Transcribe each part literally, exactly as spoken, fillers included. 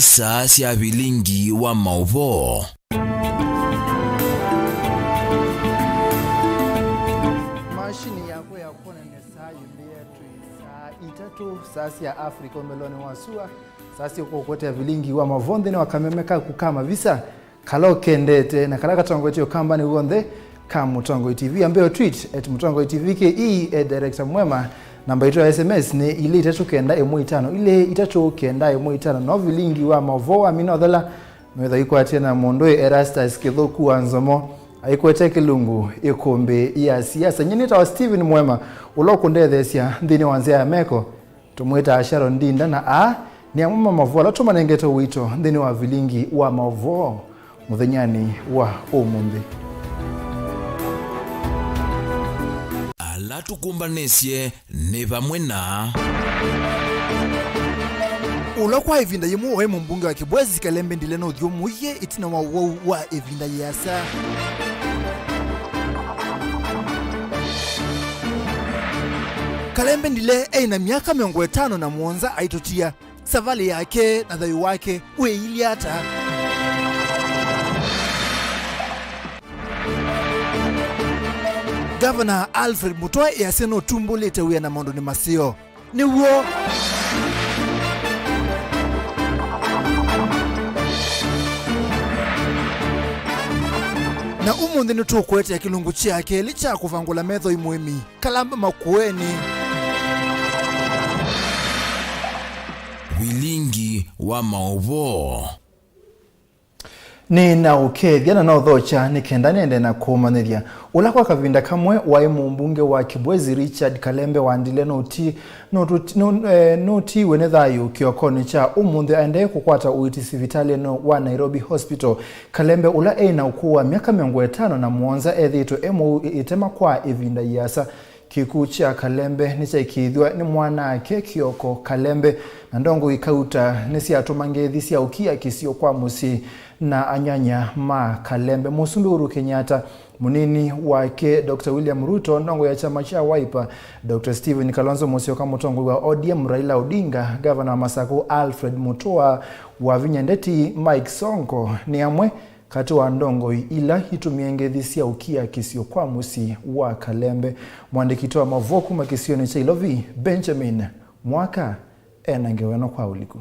Saa sya vilingi wa maũvoo. Mashini yakwa ya kwonania saa yĩmbĩĩa twĩ saa itatũ, saa sya Africa ũmbelonĩ wa sua, saa sya kũkwetea vilingi wa maũvoo nthĩnĩ wa kameme kaku ka mavisa. Kala ũkendete na kala katongoetye ũkambanĩ w'onthe ka Mũtongoi T V. Ambeo tweet at Mũtongoi T V K E, at director mwema. Namba itũ ya S M S nĩ ilĩ itatũ kenda ĩmwe itano, ilĩ itatũ kenda ĩmwe itano. No vilingi wa maũvoo wa Minothela, methwa ikwatĩe na mũndũ Erastus Kĩthũku wa Nzomo aikwete kĩlungu ĩkũmbĩ ya siasa. Nyie nĩtawa Stephen Mwema, ũla ũkũndetheesya nthĩnĩ wa nzĩa ya meko. Tũmwĩtaa Sharon Ndinda, na aa nĩ amwe ma maũvoo ala tũmanengete ũito nthĩnĩ wa vilingi wa maũvoo mũthenyanĩ wa ũmũnthĩ. Ala tũkũmbanĩsye nĩ vamwe na. Ũla kwa ĩvinda yĩmwe waĩ mũmbunge wa Kĩbwezi, Kalembe Ndile nũthyũmũie ĩtina wa ũwau wa ĩvinda yĩasa. Kalembe Ndile eĩ na myaka mĩongo ĩtano na mũonza aitũtia. Savalĩ yake na thayũ wake wĩilye ata? Ngavana Alfred Mutua easya nũtumbũlĩte wĩa na maũndũnĩ maseo. Nĩw'o. Na ũmũnthĩ nĩtũkũetea kĩlungu kya kelĩ kya kũvangũla metho i mũĩmi Kalamba Makueni. Vilingi wa maũvoo. Nĩ na ũkethya na no thokya nĩ kenda nĩende na kũmanyĩthya. Ũla kwa kavinda kamwe waĩ mũmbunge wa Kibwezi Richard Kalembe Wandile nũti-, nũtũti-, nũ-, eh, nũtiiwe nĩ thayũ kĩokonĩ kya ũmũnthĩ aendee kũkwata ũiiti sivitalĩnĩ wa Nairobi Hospital. Kalembe ũla eĩ na ũkũũ wa myaka mĩongo ĩtano na mũonza ethĩĩtwe e mũu ĩ-, ĩtema kwa ĩvinda yĩasa. Kĩkw'ũ kya Kalembe nĩkyaĩkĩĩthw'a nĩ mwana-a-ake Kioko Kalembe, na ndongoi kauta nĩsyatũma ngethi sya ũkiakĩsyo kwa mũsyĩ na anyanya ma Kalembe. Mũsumbĩ Uhuru Kenyatta, mũnini wake Doctor William Ruto, ndongoi ya kyama kya Wiper Doctor Stephen Kalonzo Musyoka, mũtongoi wa O D M Raila Odinga, ngavana wa Masakũ Alfred Mutua, wavinya ndeti Mike Sonko nĩ amwe katĩ wa ndongoi ila itũmĩe ngethi sya ũkiakĩsyo kwa mũsyĩ wa Kalembe. Mũandĩki witũ wa maũvoo kuma kĩsionĩ kya Ilovi, Benjamin Mwaka, e na ngewa ĩno kwa ũliku.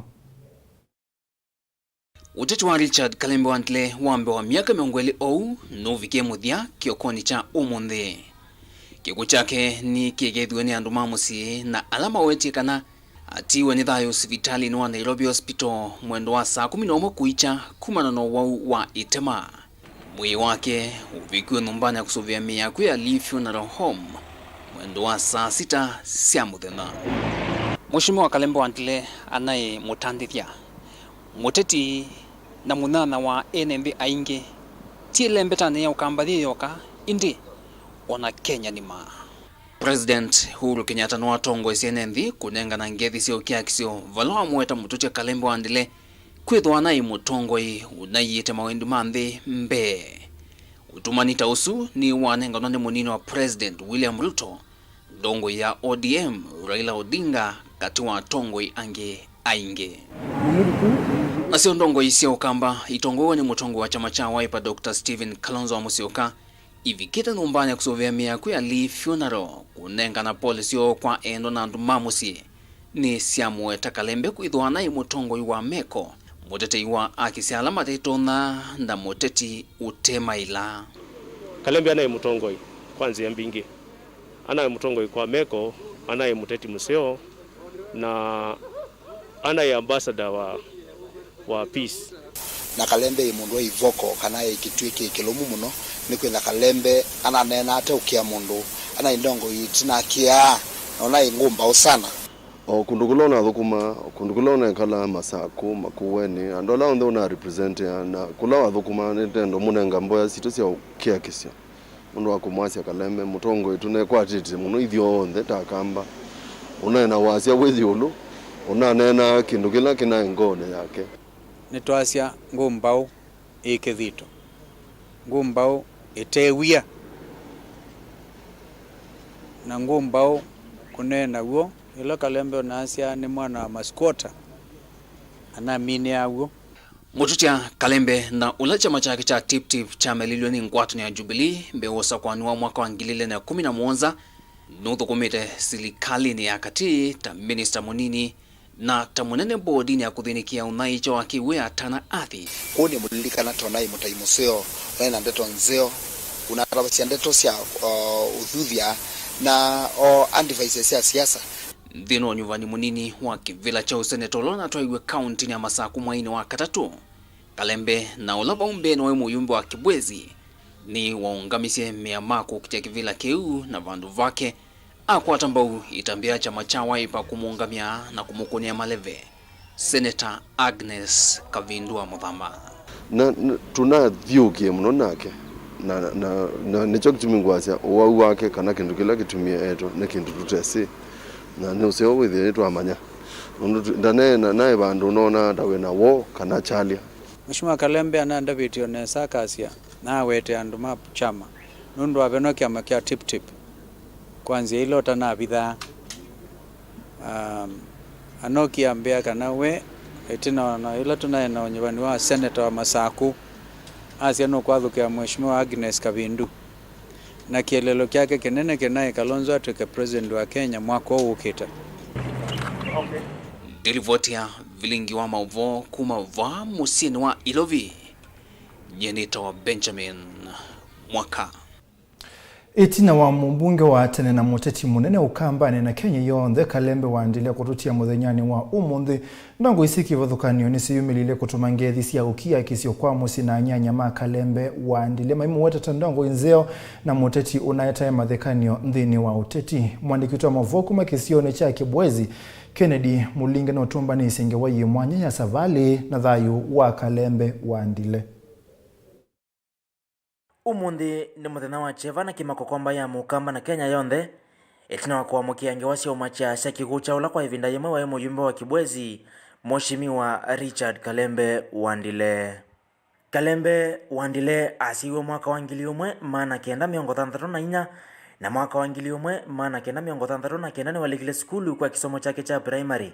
Ũteti wa Richard Kalembe Wandile wa mbee wa myaka mĩongo ĩlĩ oou nũvikie mũthya kĩokonĩ kya ũmũnthĩ. Kĩkw'ũ kyake nĩkĩĩkĩĩthw'e nĩ andũ ma mũsyĩ na ala mawetie kana atiiwe nĩ thayũ sivitalĩnĩ wa Nairobi Hospital mwendo wa saa kũmi na ũmwe kũikya kumana na ũwau wa ĩtema. Mwĩĩ wake ũvikiwe nyũmbanĩ ya kũsũvĩa mĩĩ ya akw'ũ ya Lee Funeral Home mwendo wa saa sita sya mũthenya. Mũsyĩ wa Kalembe Wandile anaĩ mũtandĩthya, mũteti na mũnyanya wa ene nthĩ aingĩ, ti ĩlembetanĩ ya Ũkamba yĩ yoka, ĩndĩ o na Kenya nĩma. President Uhuru Kenyatta nĩwatongoesye ene nthĩ kũnengana ngethi sya ũkiakĩsyo vala wamũweta mũtũtya Kalembe Wandile kwĩthĩwa naĩ mũtongoi ũnaiĩte mawendi ma nthĩ mbee. Ũtũmani ta ũsu nĩwanenganwa nĩ mũnini wa President William Ruto, ndongoi ya O D M Raila Odinga, katĩ wa atongoi angĩ aingĩ. Nasyo ndongoi sya Ũkamba itongoew'e nĩ mũtongoi wa kyama kya Wiper Doctor Stephen Kalonzo wa Musyoka ivikĩte nyũmbanĩ ya kũsũvĩa mĩĩ ya akw'ũ ya Lee Funeral kũnengana pole syoo kwa endwa na andũ ma mũsyĩ. Nĩsyamũweta Kalembe kwĩthĩwa naĩ mũtongoi wa meko, mũtetei wa akĩsya ala matetonya, na mũteti ũte maĩla. Kalembe anaĩ mũtongoi kwa nzĩa mbingĩ. Anaĩ mũtongoi kwa meko, anaĩ mũteti mũseo, na anaĩ ambassador wa, wa peace. Na Kalembe ĩ mũndũ e vocal kana e kĩtuĩ kĩ kĩlũmu mũno, nĩ kwĩtha Kalembe ananeenaa ateũkĩa mũndũ, anaĩ ndongoi ĩtinakĩaa, na ũnaĩ ngũmbaũ sana. O kũndũ kũla ũnathũkũmaa, o kũndũ kũla ũnekalaa, Masakũ, Makueni, andũ ala onthe ũna represent, na kũla wathũkũmaa, nĩtendo mũnenga mboya sitũ sya ũkiakĩsyo. Nũndũ wa kũmwasya Kalembe, mũtongoi tũnekwatĩtye mũno ithyonthe ta Akamba. Ũnaĩ na wasya wĩ ĩũlũ, ũnaneenaa kĩndũ kĩla kĩnaĩ ngoonĩ yake. Nĩtwasya ngũmbaũ ĩ kĩthito, ngũmbaũ ĩte wia, na ngũmbaũ kũneena w'o. Ĩla Kalembe ũnaasya nĩ mwana wa masquatter, na naminĩa w'o. Mũtũtya Kalembe na ũla kyama kyake kya Tiptip kyamelilw'e nĩ ngwatanĩo ya Jubilee mbee wa ũsakũani wa mwaka wa ngili ilĩ na ĩkũmi na mũonza nũthũkũmĩte silikalĩnĩ ya katĩ ta minista mũnini na ta mũnene mbodinĩ ya kũthĩnĩkĩa ũnyaĩĩkyo wa kĩwĩa Tana Athi. Kwoou nĩmũlilikana ta ũnaĩ mũtai mũseo, ũnaĩ na ndeto nzeo, ũnatavasya ndeto sya, uh, ũthuthya na o advice sya siasa. Nthĩnĩ wa ũnyuvani mũnini wa kĩvĩla kya ũseneta ũla ũnatwaiwe kaũntĩnĩ ya Masaku mweinĩ wa katatũ, Kalembe na ũla vau mbeenĩ waĩ mũyumbe wa Kibwezi nĩwaũngamisye mea ma kũkitĩa kĩvĩla kĩu, na vandũ vake akwata mbau ĩtambya ya kyama kya Wiper kũmũũngamya na kũmũkũnĩa maleve, Seneta Agnes Kavindu wa Mũthama. Na, na tũnathyũũkie mũno nake, na, na, na nĩkyo kĩtumi ngwasya ũwau wake kana kĩndũ kĩla kĩtumie etwa nĩ kĩndũ tũtesĩ, na nĩ ũseo wĩthĩe nĩtwamanya. Nũndũ tu- ndaneena naĩ vandũ ũnoonaa ta wĩna woo kana kyalya. Mheshimiwa Kalembe anandavĩtye o nesa akasya, nawete andũ ma kyama nũndũ wa veno kyama kya Tiptip kwanzĩa ĩla ũtanavithaa. Um, anokie ambĩa kana we, ĩtina o na ĩla tũnaĩ na ũnyuvani wa seneta wa Masaku, asya nũkwathũkĩa Mheshimiwa Agnes Kavindu, na kĩeleelo kyake kĩnene kĩnaĩ Kalonzo atw'ĩke president wa Kenya mwaka ũũ ũkĩte. Ndilivoti ya vilingi wa maũvoo kuma vaa mũsyĩnĩ wa Ilovi, nyie nĩtawa Benjamin Mwaka. Ĩtina wa mũmbunge wa tene na mũteti mũnene Ũkambanĩ na Kenya yonthe, Kalembe wa Ndile, kũtũtia mũthenyanĩ wa ũmũnthĩ, ndongoi syĩ kĩvathũkany'o nĩsyĩyumĩlile kũtũma ngethi sya ũkiakĩsyo kwa mũsyĩ na anyanya ma Kalembe wa Ndile maimũweta ta ndongoi nzeo na mũteti ũnaetae mathekanĩo nthĩnĩ wa ũteti. Mũandĩki witũ wa maũvoo kuma kĩsionĩ kya Kibwezi, Kennedy Mũlinge, nũtũmbanĩisye ngewa yĩ mwanya ya savalĩ na thayũ wa Kalembe wa Ndile. Ũmũnthĩ nĩ mũthenya wa kyeva na kĩmako kwa mbaĩ ya Mũkamba na Kenya yonthe, ĩtina wa kũamũkĩa ngewa sya ũmakya sya kĩkw'ũ kya ũla kwa ĩvinda yĩmwe waĩ mũyumbe wa Kibwezi, Mheshimiwa Richard Kalembe Wandile. Kalembe Wandile asyaiwe mwaka wa ngili ĩmwe maana kenda mĩongo thanthatũ na inya, na mwaka wa ngili ĩmwe maana kenda mĩongo thanthatũ na kenda nĩwalikile sukulu kwa kĩsomo kyake kya primary,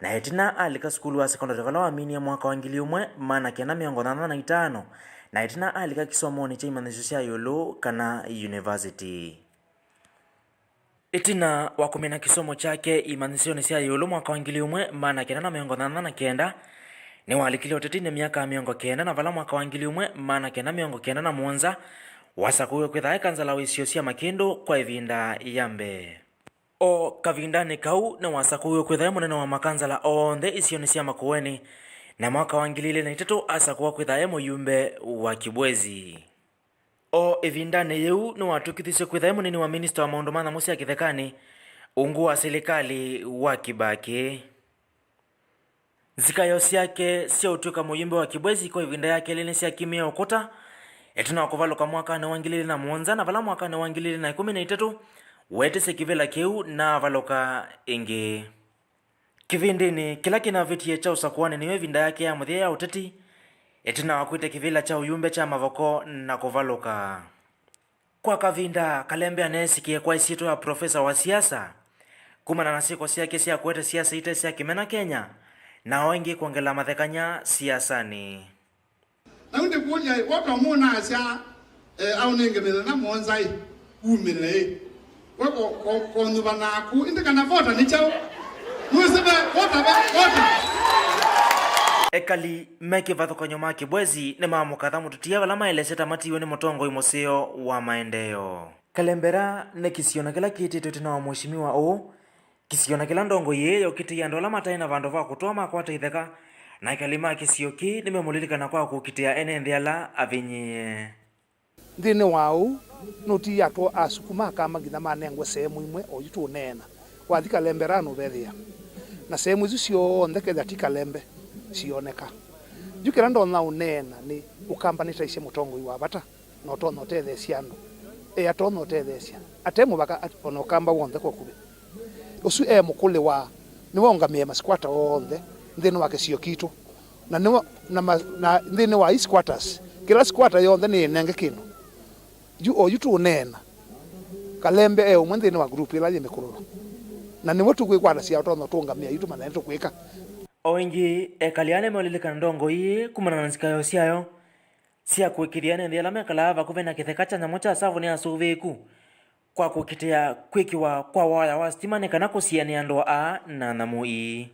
na ĩtina alika sukulu wa sekondalĩ vala waminie mwaka wa ngili ĩmwe maana kenda mĩongo thanthatũ na itano, na ĩtina alika kĩsomonĩ kya imanyĩsyo sya ĩũlũ kana yunivasiti. Ĩtina wa kũmina kĩsomo kyake imanyĩsyonĩ sya ĩũlũ mwaka wa ngili ĩmwe maana kenda na mĩongo thanthatũ na kenda, nĩwalikile ũtetinĩ myaka mĩongo kenda, na vala mwaka wa ngili ĩmwe maana kenda mĩongo kenda na mũonza, wasakũiwe kwĩtha e kansala wa isio sya Makĩndũ kwa ĩvinda ya mbee. O kavindanĩ kau, nĩwasakũiwe kwĩtha e mũnene wa makansala onthe isionĩ sya Makueni, na mwaka wa ngili ilĩ na itatũ asakũwa kwĩtha e mũyumbe wa Kibwezi. O ĩvindanĩ yĩu, nĩwatw'ĩkĩthisye kwĩtha e mũnini wa minista wa maũndũ ma nyamũ sya kĩthekanĩ, ungu wa silikalĩ wa Kibaki. Nzikayo syake sya ũtw'ĩka mũyumbe wa Kibwezi kwa ĩvinda ya kelĩ nĩsyakimie ũkũta, ĩtina wa kũvalũka mwakanĩ wa ngili ilĩ na mũonza, na vala mwakanĩ wa ngili ilĩ na ĩkũmi na itatũ weetisye kĩvĩla kĩu na avalũka ĩngĩ. Kĩvĩndĩnĩ kĩla kĩnavĩtie kya ũsakũanĩ nĩyo ĩvinda yake ya mũthya ya ũteti, ĩtina wa kwĩtya kĩvĩla kya ũyumbe kya Mavoko na kũvalũka. Kwa kavinda, Kalembe aneesĩkĩe kwa ĩsyĩtwa ya profesa wa siasa, kumana na syĩko syake sya kũete siasa ite sya kĩmena Kenya, na o ĩngĩ kwongela mathekany'a siasanĩ. Na yu ndĩkũlya, ĩ, wota ũmũnaasya, e, aũnenge mĩthenya mũonza, ĩ, umĩle, ĩ? We ko, ko, konyuva naku, ĩndĩ kana vota nĩ kyaũ? Nũĩsĩ ve vota, ve vota. Ekali me kĩvathũkany'o ma Kibwezi nĩmamũkatha mũtũtie vala maelesya ta matiiwe nĩ mũtongoi mũseo wa maendeeo. Kalembera nĩ kĩsio na kĩla kĩtĩtwe ĩtina wa mũheshimiwa ũũ, kĩsio na kĩla ndongoi ĩĩ yaũkitĩie andũ ala mataĩ na vandũ va kũtũa makwata itheka, na ekali ma kĩsio kĩĩ nĩmemũlilikana kwa kũkitĩa ene nthĩ ala avinyĩĩe. Nthĩnĩ wa ũu, nũtiie atũa a Sukuma, Akamba nginya manengwe sehemu imwe oyu tũũneena. Wathi Kalembera nũvethĩa. Na sehemu isu syonthe kethĩa ti Kalembe sioneka. Yu kĩla ndonya ũneena nĩ Ũkamba nĩtaisye mũtongoi wa vata. Na ũtonya ũtetheesya andũ. E atonya ũtetheesya. Ate mũvaka at-, o na Ũkamba w'onthe kwa ũkuvĩ. Ũsu e mũkũlĩ wa, nĩwe ũngamĩe masikwata onthe nthĩnĩ wa kĩsio kitũ. Na nĩwe, na ma-, na nthĩnĩ wa i squatters, kĩla squatter yonthe nĩĩnenge kĩndũ. Yu oyu tũũneena, Kalembe e ũmwe nthĩnĩ wa group ĩla yĩ mĩkũlũlo. Na nĩwe tũkwĩkwatasya ũtonya ũtũngamĩa yu tũmanya nĩtũkwĩka. O ĩngĩ, ekali aa nĩmeũlilikana ndongoi ii kumana na nzikayo syayo sya kũĩkĩĩthya ene nthĩ ala mekalaa vakuvĩ na kĩtheka kya nyamũ kya Tsavo nĩ asũvĩĩku kwa kũkitĩa kwĩkĩwa kwa waya wa sitima nĩ kana kũsianĩa ndũa aa na nyamũ ii.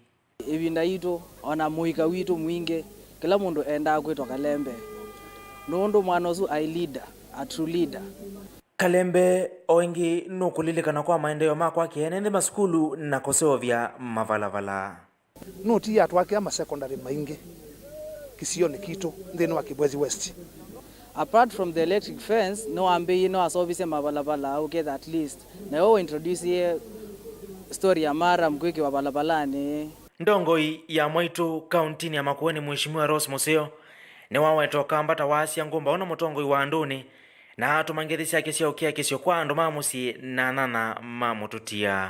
Ĩvinda yitũ, o na mũika witũ mwingĩ, kĩla mũndũ endaa kwĩtwa Kalembe, nũndũ mwana ũsu aĩ leader, a true leader. Kalembe o ĩngĩ nũkũlilikana kwa maendeeo ma kwakĩa ene nthĩ masukulu na kũseũvya mavalavala. Nũtiie atwakĩa masekondalĩ maingĩ kĩsionĩ kitũ nthĩnĩ wa Kibwezi West. Apart from the electric fence, nĩwambĩĩie, nĩwaseũvisye mavalavala, ũketha at least nayo ũintroduce story ya Maram kwĩkĩwa valavalanĩ. Ndongoi ya Mwaitũ kauntinĩ ya Makueni, Mheshimiwa Rose Mũseo, nĩwaweta Ũkamba ta waasya ngũmbaũ na mũtongoi wa andũnĩ, na atũma ngethi syake sya ũkiakĩsyo kwa andũ ma mũsyĩ na anyanya ma Mũtũtia.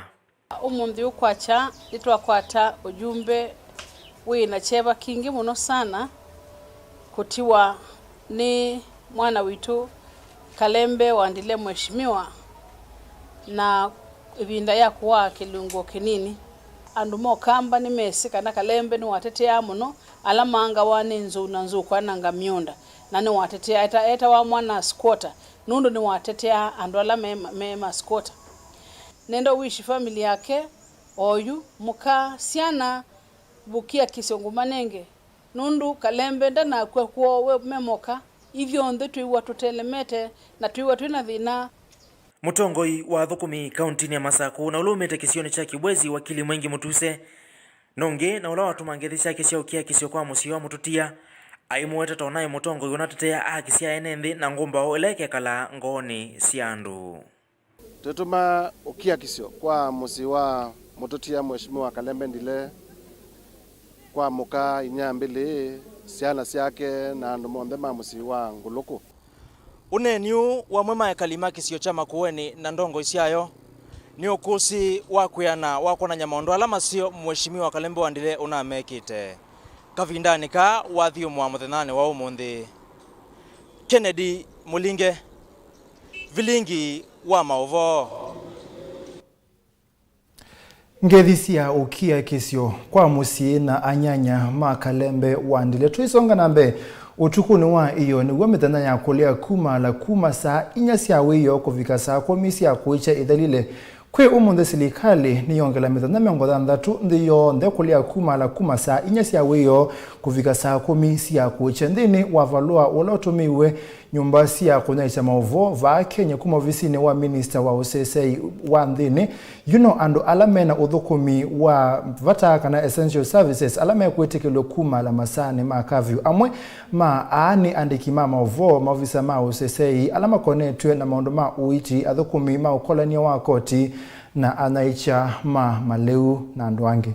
Ũmũnthĩ ũkwakya nĩtwakwata ũyumbe wĩ na kyeva kingĩ mũno sana kũtiwa nĩ mwana witũ Kalembe Wandile, Mheshimiwa, na ĩvinda ya kũaa kĩlungu kĩnini. Andũ ma Ũkamba nĩmesĩ kana Kalembe nĩwateteaa mũno ala maangawa nĩ nzou na nzũkwa na ngamĩũnda, na nĩwateteaa, eta-, etawa mwana squatter, nũndũ nĩwateteaa andũ ala me, me ma squatter. Nenda ũwishi family yake, oyu, mũka, syana, vũkia kĩsyo ngũmanenge, nũndũ Kalembe ndanakw'a kwoo we me moka, ithyonthe twĩw'a tũtelemete na twĩw'a twĩ na thĩna. Mũtongoi wa athũkũmi kauntinĩ ya Masakũ na ũla umĩte kĩsionĩ kya Kibwezi, wakili Mwengi Mũtuse, nũngĩ na ũla watũma ngethi syake sya ũkiakĩsyo kwa mũsyĩ wa Mũtũtia, aimũweta ta ũnaĩ mũtongoi ũnatetea aki sya ene nthĩ na ngũmbaũ ĩla ĩkekalaa ngoonĩ sya andũ. Twĩtũma ũkiakisyo kwa mũsyĩ wa Mũtũtia, Mheshimiwa Kalembe Ndile, kwa mũka, inyambĩlĩ, syana syake na andũ monthe ma mũsyĩ wa Ngũlũkũ. Ũneeni ũũ wamwe ma ekali ma kĩsio kya Makueni na ndongoi syayo nĩ ũkũsĩ wa kwĩana wa kwonany'a maũndũ ala maseo Mheshimiwa Kalembe wa Ndile ũnamekĩte kavindanĩ kaa wathyũmũa mũthenyanĩ wa ũmũnthĩ. Kennedy Mũlinge, Vilingi wa maũvoo. Ngethi sya ũkiakĩsyo kwa mũsyĩ na anyanya ma Kalembe wa Ndile. Tũisonga na mbee, ũtukũnĩ wa ĩyoo nĩw'o mĩthenya ya kũlea kumaala kuma saa inya sya wĩoo kũvika saa kũmi sya kũĩkya ĩthelile. Kwĩ ũmũnthĩ, silikalĩ nĩyongela mĩthenya mĩongo thanthatũ nthĩ yonthe kũlea kumaala kuma saa inya sya wĩoo kũvika saa kũmi sya kũĩkya. Nthĩnĩ wa valũa ũla ũtũmĩiwe nyũmba sya kũnyaĩĩkya maũvoo vaa Kenya kuma ovisinĩ wa minista wa ũseseĩ wa nthĩnĩ, yu no andũ ala mena ũthũkũmi wa vata kana essential services ala mekwĩtĩkĩlw'a kumaala masaanĩ ma kavyu. Amwe ma aa nĩ andĩki ma maũvoo, maovisa ma ũseseĩ ala makonetw'e na maũndũ ma ũiiti, athũkũmi ma ũkolany'a wa koti, na anyaĩĩkya ma malĩu, na andũ angĩ.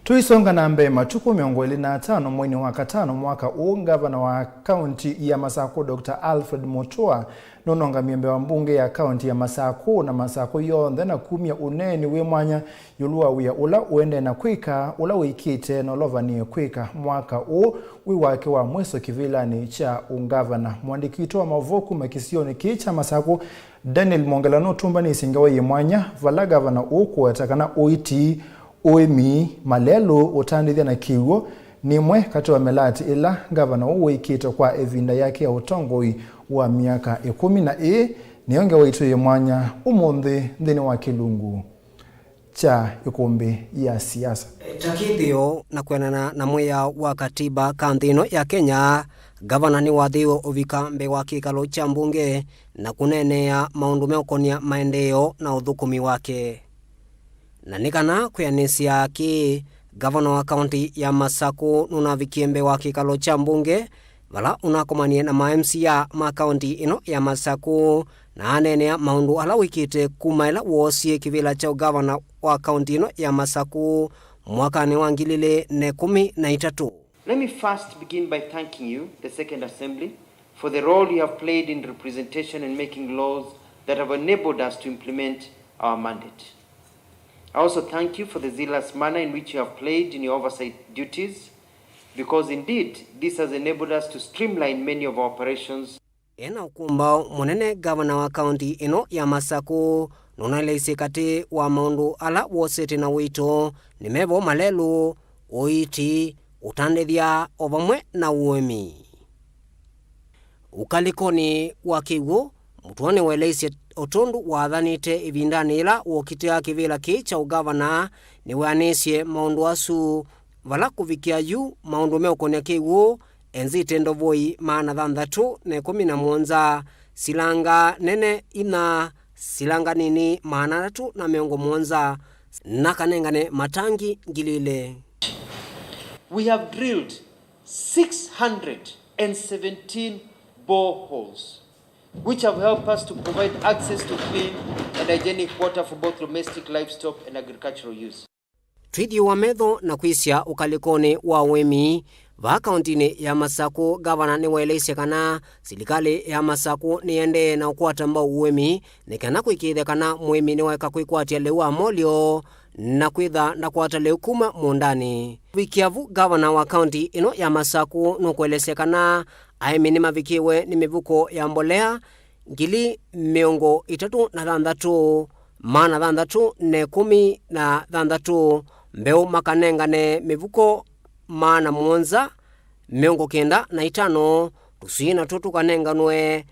Tũisonga na mbee, matukũ mĩongo ĩlĩ na atano mweinĩ wa katano mwaka ũũ, ngavana wa kaunti ya Masakũ, Doctor Alfred Mutua, nũnongamie mbee wa mbunge ya kaunti ya Masakũ na Masakũ yonthe na kumya ũneeni wĩ mwanya ĩũlũ wa wĩa ũla ũendee na kwĩka, ũla wĩkĩte, na ũla ũvanĩĩe kwĩka mwaka ũũ wĩ wake wa mwĩso kĩvĩlanĩ kya ũngavana. Mũandĩki witũ wa maũvoo kuma kĩsionĩ kĩĩ kya Masakũ, Daniel Mwongela, nũtũmbanĩsye ngewa yĩ mwanya vala ngavana ũũ kũweta kana ũiiti, ũĩmi, malelũ, ũtandĩthya na kĩw'ũ nĩ ĩmwe katĩ wa mĩlatĩ ĩla ngavana ũũ wĩkĩte kwa ĩvinda yake ya ũtongoi wa myaka ĩkũmi, na ĩĩ nĩyo ngewa itũ yĩ mwanya ũmũnthĩ nthĩnĩ wa kĩlungu kya ĩkũmbĩ ya siasa. Ta kĩthĩo, na kwĩanana na mwĩao wa katiba ka nthĩ ĩno ya Kenya, ngavana nĩwathĩĩwe ũvika mbee wa kĩkalo kya mbunge na kũneenea maũndũ meũkonia maendeeo na ũthũkũmi wake. Na nĩ kana kwĩanĩsya kĩĩ, ngavana wa kaunti ya Masakũ nũnavikie mbee wa kĩkalo kya mbunge vala ũnakomanie na ma M C A ma kaunti ĩno ya Masakũ, na aneenea maũndũ ala wĩkĩte kuma ĩla woosie kĩvĩla kya ũngavana wa kaunti ĩno ya Masakũ mwakanĩ wa ngili ilĩ na ĩkũmi na itatũ. Let me first begin by thanking you, the Second Assembly, for the role you have played in representation and making laws that have enabled us to implement our mandate. I also thank you for the zealous manner in which you have played in your oversight duties, because indeed this has enabled us to streamline many of our operations. E na ũkũmbaũ mũnene, ngavana wa kaũnti ĩno ya Masakũ nũnaeleisye katĩ wa maũndũ ala wosete na ũito nĩ mevo malelũ, ũiiti, ũtandĩthya o vamwe na ũemi. Ũkalĩkonĩ wa kĩw'ũ, Mũtua nĩwaeleisye o tondũ wathanĩte ĩvindanĩ yĩla wokitĩa kĩvĩla kĩĩ kya ũngavana, nĩweanĩisye maũndũ asu, vala kũvikĩa yu maũndũ meũkonya kĩw'ũ enzĩte ndovoi maana thanthatũ na ĩkũmi na mũonza, silanga nene inya, silanga nini maana atatũ na mĩongo mũonza, na kanengane matangi ngili ilĩ. We have drilled six hundred and seventeen boreholes, which have helped us to provide access to clean and hygienic water for both domestic livestock and agricultural use. Twĩthyũũa metho na kwĩsya ũkalĩkonĩ wa ũĩmi vaa kaũntinĩ ya Masakũ, ngavana nĩwaeleisye kana silikalĩ ya Masakũ nĩyendee na ũkwata mbau ũĩmi nĩ kana kũĩkĩĩthya kana mũĩmi nĩwaeka kwĩkwatya lĩu wa molyo na kwĩtha ndakwata lĩu kuma mũũndanĩ. Kũvikĩa vu, ngavana wa kaũnti ĩno ya Masakũ nũkũelesya kana aĩmi nĩmavikĩwe nĩ mĩvuko ya mbolea ngili mĩongo ĩtatũ na thanthatũ, maana thanthatũ na ĩkũmi na thanthatũ, mbeũ makanengane mĩvuko maana mũonza mĩongo kenda na itano, tũswii natw'o tũkanenganwe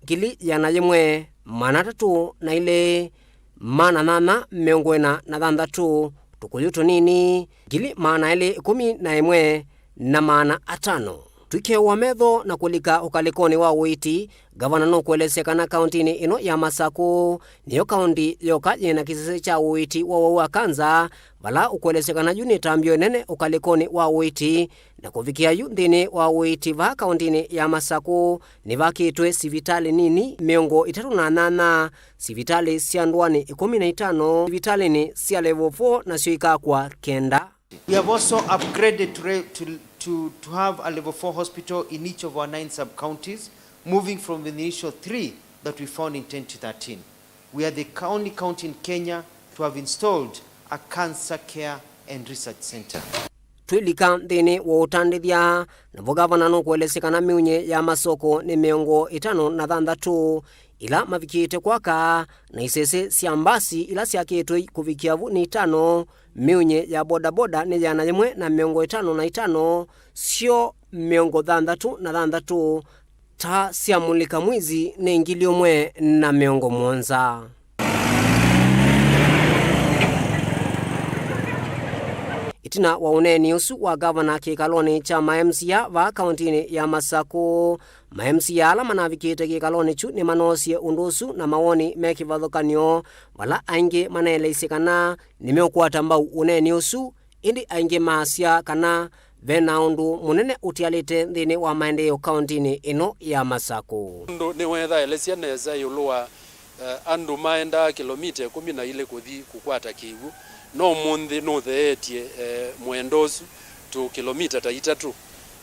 ngili yĩana yĩmwe, maana atatũ na ilĩ, maana nyanya mĩongo ĩna na thanthatũ, tũkũyũ tũnini ngili maana elĩ ĩkũmi na ĩmwe na maana atano. Twĩkĩĩwa metho na kũlika ũkalĩkonĩ wa ũiiti, ngavana nũkũelesya kana kaũntinĩ ĩno ya Masakũ nĩyo kaũnti yoka yĩna kĩsese kya ũiiti wa ũwau wa kanza, vala ũkũelesya kana yu nĩ ĩtambya ĩnene ũkalĩkonĩ wa ũiiti, na kũvikĩa yu nthĩnĩ wa ũiiti vaa kaũntinĩ ya Masakũ nĩvakĩtwe sivitalĩ nini mĩongo ĩtatũ na nyanya, sivitalĩ sya ndũanĩ ĩkũmi na itano, sivitalĩnĩ sya level four nasyo ikakwa kenda. We have also upgraded to, re- to, to, to have a level four hospital in each of our nine sub-counties, moving from the initial three that we found in twenty thirteen. We are the only county in Kenya to have installed a cancer care and research center. Twĩlika nthĩnĩ wa ũtandĩthya, navo ngavana nũkũelesya kana mĩunye ya masoko nĩ mĩongo ĩtano na thanthatũ ila mavikĩte kwaka, na isese sya mbasi ila syakĩtwe kũvikĩa vu nĩ itano, mĩunye ya bodaboda nĩ yĩana yĩmwe na mĩongo ĩtano na itano, syo mĩongo thanthatũ na thanthatũ, taa sya mũlika mwizi nĩ ngili ũmwe na mĩongo mũonza. Ĩtina wa ũneeni ũsu wa ngavana kĩkalonĩ kya ma M C A vaa kaũntinĩ ya Masakũ, ma M C A ala manavikĩte kĩkalonĩ kyu nĩmanoosie ũndũ ũsu na mawoni me kĩvathũkany'o, vala aingĩ maneeleisye kana nĩmeũkwata mbau ũneeni ũsu, ĩndĩ aingĩ maasya kana ve na ũndũ mũnene ũtialĩte nthĩnĩ wa maendeeo kaũntinĩ ĩno ya Masakũ. Ũndũ nĩwethaelesya nesa ĩũlũ wa, eh, andũ maendaa kĩlomita ĩkũmi na ilĩ kũthi kũkwata kĩw'ũ, no ũmũnthĩ nũtheetye, eh, mũendo ũsu tũ kĩlomita ta itatũ,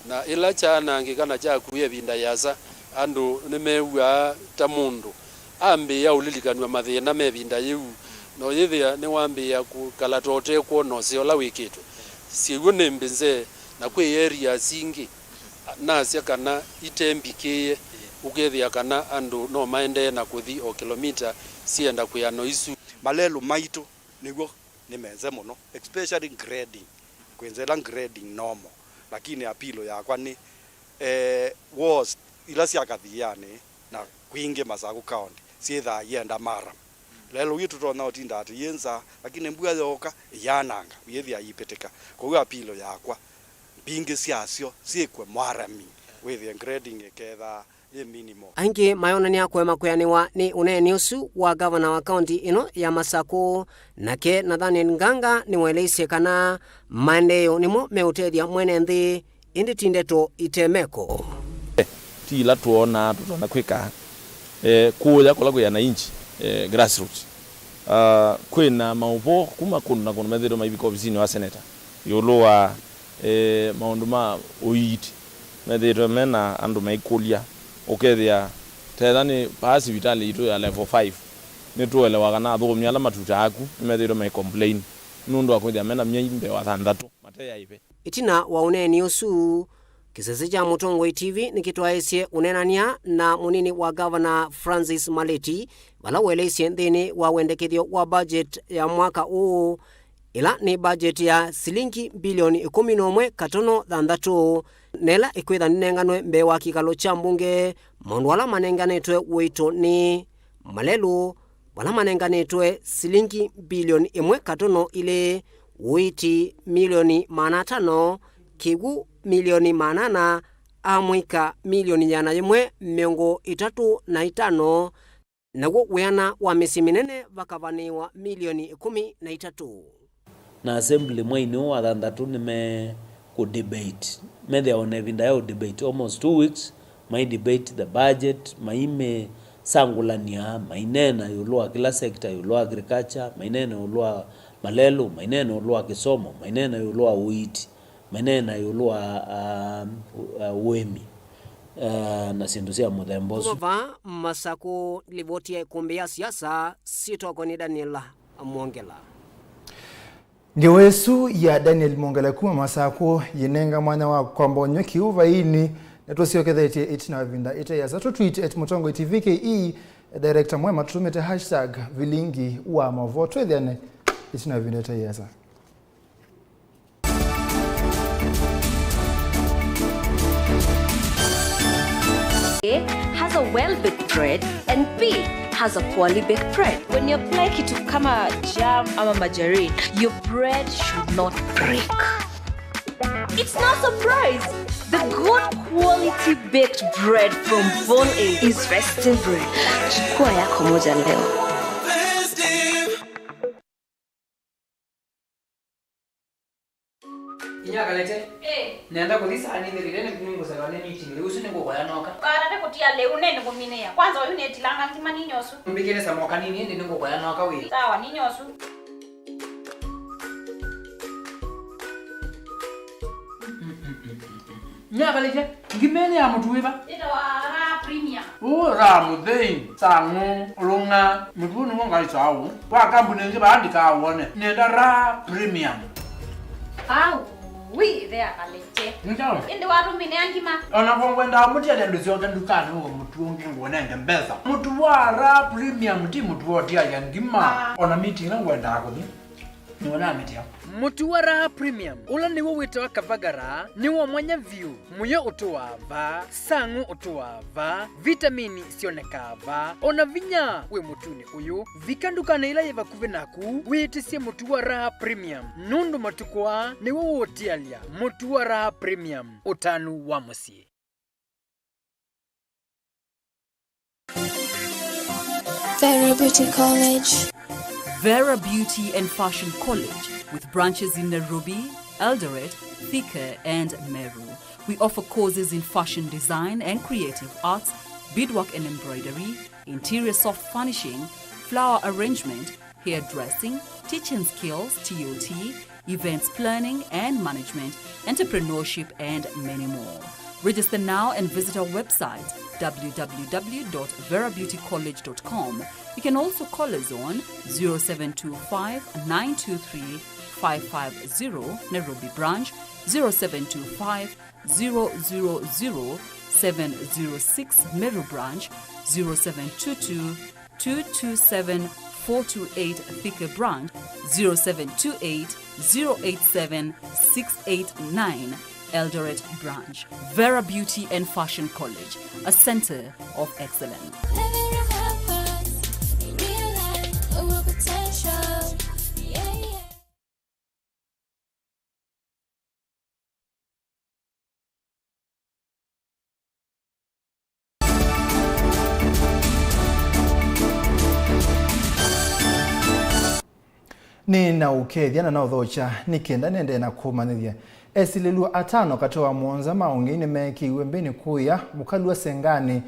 na ĩla kyaanangĩka na kyakuĩa ĩvinda yĩasa, andũ nĩmew'aa ta mũndũ ambĩĩa ũlilikanw'a mathĩna me ĩvinda yĩu, na ũyĩthĩa nĩwambĩĩa kũkala ta ũtekwona ũseo ũla wĩkĩtwe. Syĩw'ũ nĩ mbĩnze, na kwĩ areas ingĩ nasya kana ite mbikĩĩe, ũkethĩa kana andũ no maendee na kũthi o kĩlomita syenda kwĩana o isu. Malelũ maitũ nĩw'o nĩ menze mũno, especially grading, kwĩnza ĩla grading normal, lakini apilo yakwa nĩ, eh, walls ila sya kathianĩ na kwingĩ Masakũ County syĩthaa ienda maram. Lelũ yu tũtonya ũtinda atĩ yĩ nza, lakini mbua yooka ĩyananga, yĩthĩa yipĩtĩka. Kwoou apilo yakwa, mbingĩ syasyo syĩkwe marami, wĩthĩe grading ĩkethaa yĩ minimal. Aingĩ mayonany'a kũema kwĩanĩwa nĩ ũneeni ũsu wa ngavana wa kaũnti ĩno ya Masakũ, nake Nathaniel Nganga nĩwaeleisye kana maendeeo nĩmo meũtethya mwene nthĩ, ĩndĩ ti ndeto ite meko. Ti ila twoonaa tũtonya kwĩka, eh, kũũya kũla kwĩ ananchi, eh, grassroots. Ah, kwĩ na maũvoo kuma kũndũ na kũndũ methĩĩtwe maivika ovisinĩ wa seneta ĩũlũ wa, eh, maũndũ ma ũiiti. Methĩĩtwe me na andũ maikũlya, ũkethĩa tetha nĩ vaa sivitalĩ yitũ ya level five, nĩtũelewa kana athũkũmi ala matutaa aku nĩmethĩĩtwe mai complain nũndũ wa kwĩthĩa me na myei mbee wa thanthatũ mate ya ĩve. Ĩtina wa ũneeni ũsu, Kĩsese kya Mũtongoi T V nĩkĩtwaĩsye ũneenany'a na mũnini wa ngavana Francis Maleti, vala weleisye nthĩnĩ wa wendekethyo wa budget ya mwaka ũũ, ĩla nĩ budget ya silingi mbilioni ĩkũmi na ũmwe katono thanthatũ, na ĩla ĩkwĩtha nĩnenganwe mbee wa kĩkalo kya mbunge, maũndũ ala manenganĩtwe ũito nĩ malelũ, vala manenganĩtwe silingi mbilioni ĩmwe katono ilĩ, ũiiti milioni maana atano, kĩw'ũ milioni maana ana, amũika milioni ĩana yĩmwe mĩongo ĩtatũ na itano, naw'o wĩana wa mĩsyĩ mĩnene vakavanĩĩwa milioni ĩkũmi na itatũ. Na assembly mweinĩ ũũ wa thanthatũ nĩmekũ debate. Methĩawa na ĩvinda ya ũ debate almost two weeks, mai debate the budget, maimĩsangũlany'a, maineena ĩũlũ wa kĩla sector, ĩũlũ wa agriculture, maineena ĩũlũ wa malelũ, maineena ĩũlũ wa kĩsomo, maineena ĩũlũ wa ũiiti, maineena ĩũlũ wa, ah, ũ-, ah, ũĩmi, ah, na syĩndũ sya mũthemba ũsu. Kuma vaa Masakũ, livoti ya ĩkũmbĩ ya siasa, syĩtwa yakwa nĩ Daniel Mwongela. Ngewa ĩsu ya Daniel Mwongela kuma Masakũ yĩnenga mwanya wa kwamba ũnyw'a kĩw'ũ vainĩ, na tũsyokethetye ĩtina wa ĩvinda ĩte yĩasa. Tũ tweet at Mũtongoi T V K E, director mwema tũtũmĩte hashtag vilingi wa maũvoo. Twĩthĩane ĩtina wa ĩvinda ĩte yĩasa. A has a well-baked bread and B has a poorly baked bread. When you apply kitu kama jam ama margarine, your bread should not break. It's no surprise. The good quality baked bread from Bon A is festive bread. Chukua yako moja leo. Inya Kalete. Eh. Nenda kuthi saa nĩ thirire nĩ ngũselewa nĩ meeting. Rĩu ũsu nĩ ngũkoya noka. Kana nĩ kutia lĩu nĩ nĩ kuminĩa. Kwanza uyu nĩ tilanga ngima nĩ nyosu. Mbikire samoka nini ĩndĩ nĩ ngũkoya noka wĩ. Sawa nĩ nyosu. Inya Kalete. Ngima ĩno ya mũtu wĩva? Ĩtawa Raha Premium. Ũ, Raha Mũthei, Sang'ũ, Ũlũng'a, mũtu ũũ nĩw'o ngaĩsaa ũũ. Wa kambuni ĩngĩ vaa ndikawone. Nĩenda Raha Premium. Au, wi, ĩthe ya Kalete. Nĩ kyaũ? Ĩndĩ watũmĩnĩa ngima. O na kwa ngwendaa mũtialya ndũsyoke ndukanĩ ũe mũtu ũngĩ ngũnenge mbesa. Mũtu wa Raha Premium ti mũtu wa ũtialya ngima. Ah. O na meeting ĩla ngwendaa kũthi. Nĩwonaa mĩtĩ ya. Mũtu wa Raha Premium, ũla nĩw'o wĩtawa Kavagara, nĩ wa mwanya vyũ. Mũyo ũtũaa vaa, Sang'ũ ũtũaa vaa, vitamini syonekaa vaa, o na vinya wĩ mũtunĩ ũyũ. Vika ndukanĩ ĩla yĩ vakuvĩ naku, wĩtĩsye mũtu wa Raha Premium, nũndũ matukũ aa nĩw'o ũũtialya. Mũtu wa Raha Premium, ũtanu wa mũsyĩ. Vera Beauty College. Vera Beauty and Fashion College, with branches in Nairobi, Eldoret, Thika, and Meru. We offer courses in fashion design and creative arts, beadwork and embroidery, interior soft furnishing, flower arrangement, hairdressing, teaching skills, T O T, events planning and management, entrepreneurship, and many more. Register now and visit our website, w w w dot vera beauty college dot com. You can also call us on zero seven two five, nine two three, five five zero, Nairobi branch, zero seven two five, zero zero zero, seven zero six, Meru branch, zero seven two two, two two seven, four two eight, Thika branch, zero seven two eight, zero eight seven, six eight nine, Eldoret branch. Vera Beauty and Fashion College, a center of excellence. Nĩ na ũkethya na naũthokya nĩ kenda nendee na kũmanyĩthya. Esilĩlw'a atano katĩ wa mũonza ma ũngei nĩmeekĩiwe mbĩnĩ kũya mũkalw'a Senganĩ,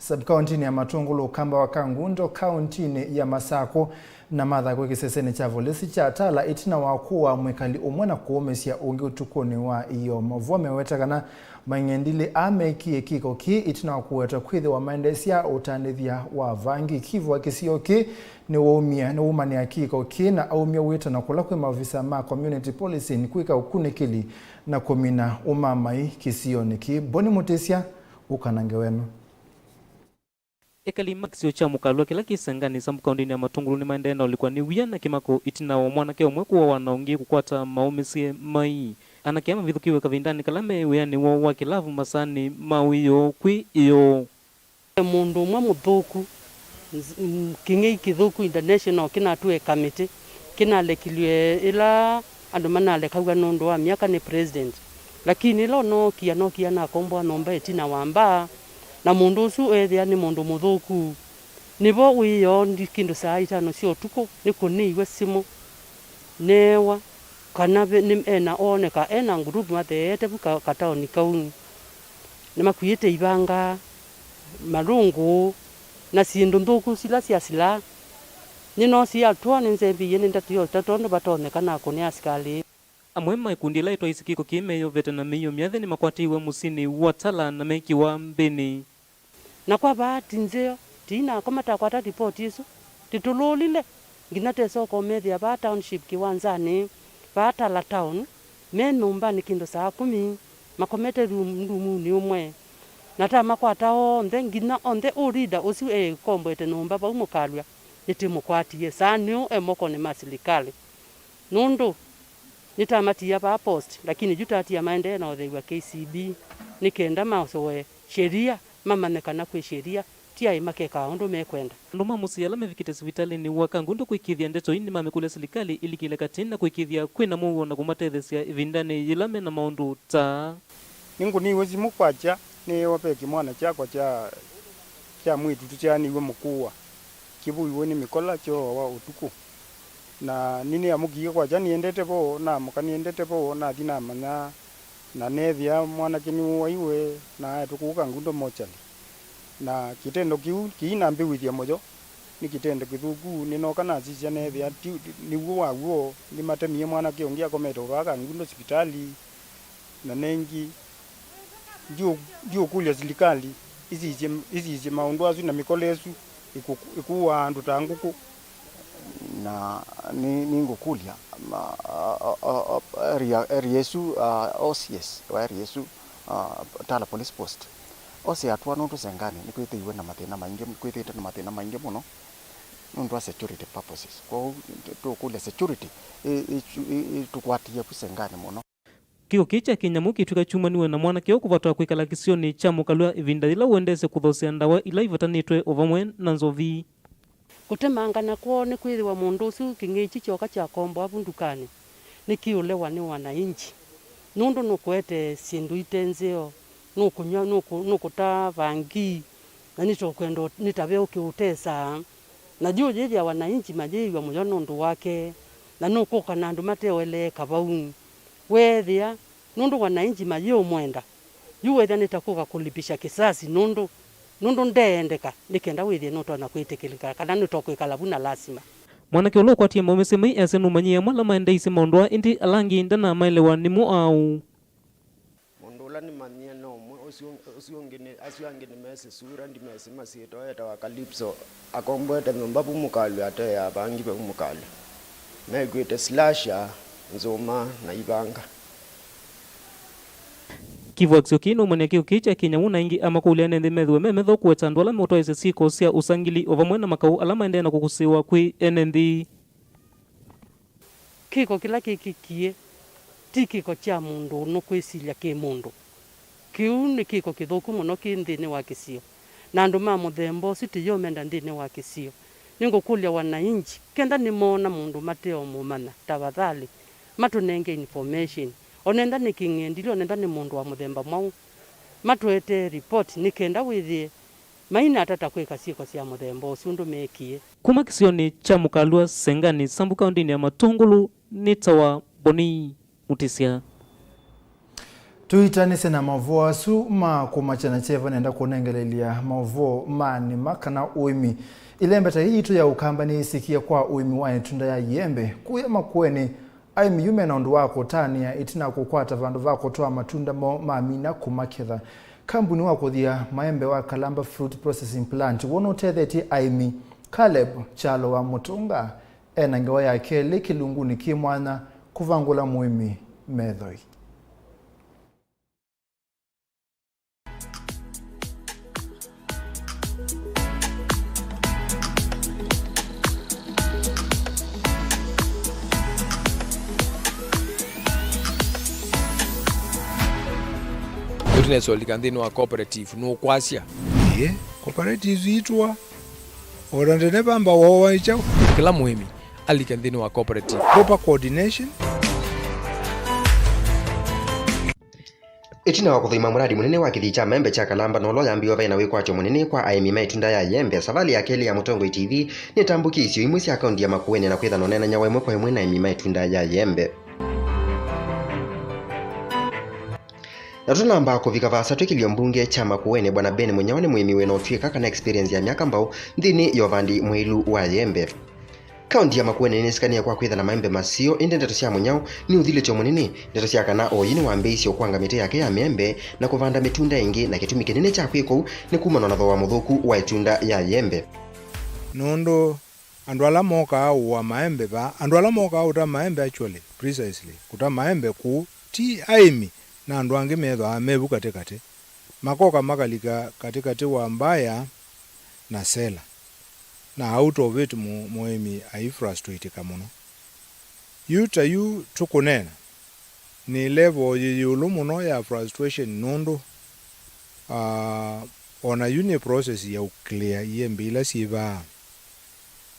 Sub-kauntinĩ ya Matũngũlũ, Ũkamba wa Kangundo, kauntinĩ ya Masakũ, na mathakw'e kĩsesenĩ kya volisi kya Tala ĩtina wa kũaa mwĩkali ũmwe na kũũmĩsya ũngĩ ũtukũnĩ wa ĩoo. Maũvoo meweta kana maing'endilĩ aa mekie kĩko kĩĩ ĩtina wa kũwetwa kwĩthĩwa maendeesya ũtandĩthya wa vangi. Kivu wa kĩsio kĩĩ nĩwaumia, nĩwaumanĩa kĩko kĩĩ na aumya wĩtano kũla kwĩ maovisa ma community policing kwĩka ũkunĩkĩli na kũmina ũmamai kĩsionĩ kĩĩ. Boni Mũtĩsya, ũkanange weno. Ekali ma kĩsio kya Mũkalwa kĩla kĩ Senganĩ Sub-kauntinĩ ya Matũngũlũ nĩmaendee na ũlikwa nĩ wia na kĩmako ĩtina wa mwanake ũmwe kũawa na ũngĩ kũkwata maũmĩsye mai. Anake aa mavithũkĩiwe kavindanĩ kala me wĩanĩ woo wa kĩlavu masaanĩ ma wĩoo kwĩ ĩoo. Ve mũndũ ũmwe mũthũku, nz-, m-, kĩng'ei kĩthũku international kĩnatue kamĩtĩ, kĩnalekilw'e ĩla andũ manalekaw'a nũndũ wa myaka nĩ president. Lakini ĩla ũnookie, anookie na akomboa nyũmba ĩtina wa mbaa, na mũndũ ũsu eethĩa nĩ mũndũ mũthũku. Nĩvo wĩoo ndi kĩndũ saa itano sya ũtukũ, nĩkũnĩiwe simũ, neewa kana ve-, nĩ, ena, ooneka ena nguruvu matheete vu ka-, kataoni kau. Nĩmakuĩte ivanga, malũngũ, na syĩndũ nthũku sila sya silaa. Nĩnoosie atũa nĩnzembie nĩ ndeto ya ũtata ũndũ vatonyeka nakũne asikalĩ. Amwe ma ikundi ila itwaisye kĩko kĩĩ meyovete na mĩio myathĩ nĩmakwatĩiwe mũsyĩnĩ wa Tala na mekĩwa mbĩnĩ. Na kwa vaati nzeo, tiinakoma takwata ripoti ĩsu, tĩtũlũlile nginya twesa ũkomethĩa vaa township kĩwanzanĩ, vaa Tala town, me nyũmbanĩ kĩndũ saa kũmi, makomete rum-, rumunĩ ũmwe. Na tamakwata onthe, nginya onthe ũ leader ũsu ekomboete nyũmba vau Mũkalwa, nĩtĩmũkwatie. Saa nĩũ e mokonĩ ma silikalĩ. Nũndũ nĩtamatia vaa post, lakini yu tatia maendee na ũtheu wa K C B, nĩ kenda masoe sheria, mamanye kana kwĩ sheria, ti aĩ makekaa ũndũ mekwenda. Andũ ma mũsyĩ ala mevikĩte sivitalĩnĩ wa Kangundo kũĩkĩĩthya ndeto ii nĩmamĩkũlya silikalĩ ĩlikĩle katĩ na kũĩkĩĩthya kwĩ na mũuo na kũmatetheesya ĩvindanĩ yĩla me na maũndũ ta aa. Nĩngũnĩiwe simũ kwakya nĩĩwa ve kĩmwana kyakwa kya, kya mwĩĩtu tũsyaanĩw'e mũkũũa, kĩvũiwe nĩ mĩkola kyooawa ũtukũ. Na nĩnĩamũkie kwakya nĩendete vo, naamũka nĩendete vo, nathi namanya, na neethĩa mwanake nĩwooaiwe na aetwe kũu Kangundo mochari. Na kĩtendo kĩu kĩinambĩw'ĩthya mũyo, nĩ kĩtendo kĩthũku. Nĩnooka nasisya neethĩa ti, nĩw'o wa w'o, nĩmatemie mwanake ũngĩ akomete o vaa Kangundo sivitalĩ. Na nengĩ, ndiũ-, ndiũkũlya silikalĩ ĩsisye, ĩsisye maũndũ asu na mĩkola ĩsu ĩkũ-, ĩkũaa andũ ta ngũkũ. Na nĩ, nĩngũkũlya, ma, a, a, a, a, area, area ĩsu, a, O C S wa area ĩsu, a, Tala Police Post, ose atũa nũndũ Senganĩ nĩkwĩthĩiwe na mathĩna maingĩ, kwĩthĩĩte na mathĩna maingĩ mũno nũndũ wa security purposes. Kwoou tũkũlya security ĩ, ĩ, ĩ, ĩtũkwatĩe vu Senganĩ mũno. Kĩko kĩĩ kya kĩnyamũ kĩtw'ĩka kyumaniwe na mwanake ũũ kũvatwa kwĩkala kĩsionĩ kya Mũkalwa ĩvinda yĩla ũendeesye kũthoosea ndawa ila ivatanĩtwe o vamwe na nzovi. Kũtemangana kwoo nĩ kwĩthĩwa mũndũ ũsu kĩng'ei kyu kyoka kyakomboa vu ndukanĩ nĩkĩũlewa nĩ wananchi, nũndũ nũkũete syĩndũ ite nzeo, nũkũnyw'a, nũkũ-, nũkũta vangi, na nĩtũkwenda ũ-, nĩ ta ve ũkĩũtesaa. Na yu ũyĩthĩa wananchi mayĩĩw'a mũyo nũndũ wake, na nũkũka na andũ mateũeleeka vau. Weethĩa, nũndũ wananchi mayĩũmwenda, yu weethĩa nĩ ta kũka kũlipisha kisasi nũndũ, nũndũ ndeendeka, nĩ kenda wĩthĩe nũtonya kwĩtĩkĩlĩka kana nũtokwĩkala vu na lasima. Mwanake ũla ũkwatie maũmĩsye mai easya nũmanyie amwe ala maendeeisye maũndũ aa, ĩndĩ ala angĩ ndanamaelewa nĩmo aũ. Mũndũ ũla nĩmanyie no ũmwe, ũsu, ũsu ũngĩ nĩ, asu angĩ nĩmesĩ sura, ndimesĩ masyĩtwa, etawa Calypso, akomboete nyũmba vu Mũkalwa, ateea vangi vau Mũkalwa. Mekwĩte slasher, nzũma, na ivanga. Kĩvũakisyo kĩĩ nũmany'a kĩko kĩĩ kya kĩnyamũ, na aingĩ amakũlya ene nthĩ methĩwe me metho kũweta andũ ala meũtwaĩĩsya syĩko sya ũsangili o vamwe na makaũ ala maendee na kũkũsĩĩwa kwĩ ene nthĩ. Kĩko kĩla kĩkĩkie ti kĩko kya mũndũ nũkwĩsilya kĩ mũndũ. Kĩu nĩ kĩko kĩthũku mũno kĩ nthĩnĩ wa kĩsio, na andũ ma mũthemba ũsu tũyĩũmenda nthĩnĩ wa kĩsio. Nĩngũkũlya wananchi, kenda nĩmoona mũndũ mateũmũmanya, tafadhali matũnenge information. O nenda nĩ kĩng'endilĩ, o nenda nĩ mũndũ wa mũthemba mwaũ, matũetee report nĩ kenda wĩthĩe mainatata kwĩka syĩko sya mũthemba ũsu ũndũ meekie. Kuma kĩsionĩ kya Mũkalwa, Senganĩ, Sambu, kaũntĩnĩ ya Matũngũlũ, nĩtawa Boni Mũtĩsya. Tũitanĩsye na maũvoo asu ma kũmakya na kyeva, nenda kũnengelelya maũvoo ma nĩma kana ũĩmi. Ĩlembeta yĩĩ yitũ ya Ũkamba nĩyĩsĩkĩe kwa ũĩmi wa ĩtunda ya ĩembe kũya Makueni. Aĩmi yu mena ũndũ wa kũtanĩa ĩtina kũkwata vandũ va kũtwaa matunda moo mamina kũmaketha. Kambuni wa kũthia maembe wa Kalamba Fruit Processing Plant w'o nũtethetye aĩmi. Caleb Kyalo wa Mũtũnga ena ngewa ya kelĩ kĩlungunĩ kĩ mwanya kũvangũla mũĩmi methoi. Ĩu tũnesa ũlika nthĩnĩ wa cooperative, nũkwasya? Ĩĩ, cooperatives itũa o na ndeneva mbaũ wa kyaũ. Kĩla mũĩmi alike nthĩnĩ wa cooperative. Proper coordination. Ĩtina wa kũthũima mũradi mũnene wa kĩthii kya maembe kya Kalamba na ũla ũyambĩĩwe vaĩ na wĩkwatyo mũnene kwa aĩmi ma ĩtunda ya ĩembe, savalĩ ya kelĩ ya Mũtongoi T V nĩtambũkie isio imwe sya kaunti ya Makueni na kwĩthana ũneenany'a wa ĩmwe kwa ĩmwe na aĩmi ma ĩtunda ya ĩembe. Na tũtanamba kũvika vaasa, twĩ kĩlio mbunge kya Makueni, Bwana Ben Mũnyao nĩ mũĩmi wĩ na ũtw'ĩka kana experience ya myaka mbaũ nthĩnĩ ya ũvandi mũilu wa ĩembe. Kaunti ya Makueni nĩnĩsĩkanĩe kwa kwĩtha na maembe maseo, ĩndĩ ndeto sya Mũnyao nĩ ũthilĩtyo mũnene. Ndeto sya kana oyu nĩwambĩĩisye ũkwanga mĩtĩ yake ya mĩembe na kũvanda mĩtunda ĩngĩ, na kĩtumi kĩnene kya kwĩka ũu nĩ kumana na thooa mũthũku wa ĩtunda ya ĩembe. Nũndũ andũ ala mokaa ũũa maembe vaa, andũ ala mokaa ũta maembe, actually, precisely, kũta maembe kũu, ti aĩmi, na andũ angĩ methĩawa me vu katĩ katĩ. Makoka makalika katĩ katĩ wa buyer na seller. Na out of it, mũ-, mũĩmi aifrustratika mũno. Yu ta yu tũkũneena, nĩ level yĩ ĩũlũ mũno ya frustration nũndũ, ah, o na yu nĩ process ya ũclear iembe ila syĩ vaa.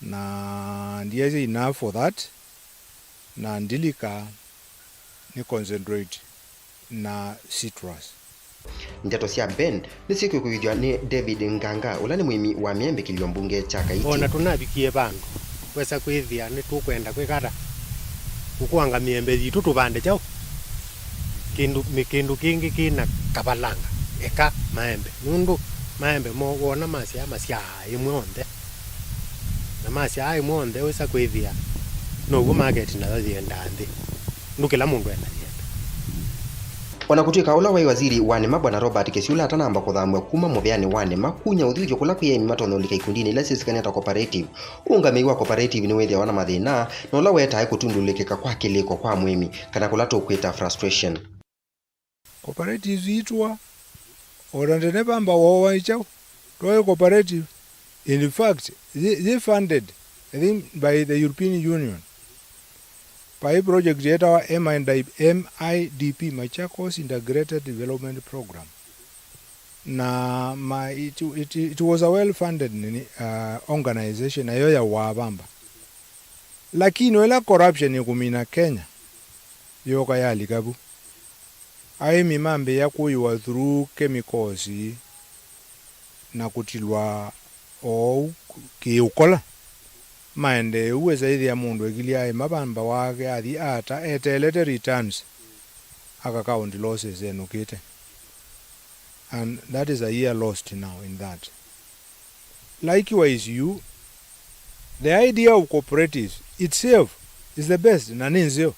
Na ndiasya enough for that, na ndilika nĩ concentrate na citrus. Ndeto sya Ben nĩsyĩkũĩkũĩthw'a nĩ David Nganga, ũla nĩ mũĩmi wa mĩembe kĩlio mbunge kya Kaiti. O na tũnavikie vandũ, twesa kwĩthĩa nĩtũkwenda kwĩka ata? Kũkwanga mĩembe yitũ tũvande kyaũ? Kĩndũ, mĩ-, kĩndũ kĩngĩ kĩ na kavalanga, eka maembe. Nũndũ maembe mo wona masyaa masyaa ĩmwe onthe. Na masyaa ĩmwe onthe wĩsa kwĩthĩa now'o maketi nayo yĩendaa nthĩ. Nũndũ kĩla mũndũ enda yĩenda. O na kũtw'ĩka ũla waĩ waziri wa nĩma, Bwana Robert Kĩsyũla, atanamba kũthamw'a kuma mũvĩanĩ wa nĩma, kunya ũthuthyo kũla kwĩ aĩmi matonya ũlika ikundinĩ ila syĩsĩkanĩa ta cooperative. Ũũngamĩi wa cooperative nĩwĩthĩawa na mathĩna, na ũla wetaa kũtundũlĩkĩka kwa kĩlĩko kwa mũĩmi, kana kũla tũkwĩta frustration. Cooperatives itũa, o na ndeneva mbaũ wa kyaũ, twaĩ cooperative. In fact, yĩ, yĩ funded, I think, by the European Union. Vaĩ project yetawa M I D P, M I D P, Machakos Integrated Development Program. Na ma, it, it, it was a well funded nini, uh, organization, nayo ya wavamba. Lakini ĩla corruption ĩkũmina Kenya, yoka yalika vu. Aĩmi mambĩĩa kũĩwa through chemicals na kũtilwa oou kĩũkola. Maendee ũu, wĩsa ĩthĩa mũndũ ekilye aĩma vamba wake, athi ata eteelete returns, aka count losses enũkĩte. And that is a year lost now in that. Likewise, you, the idea of cooperatives itself is the best, na nĩ nzeo,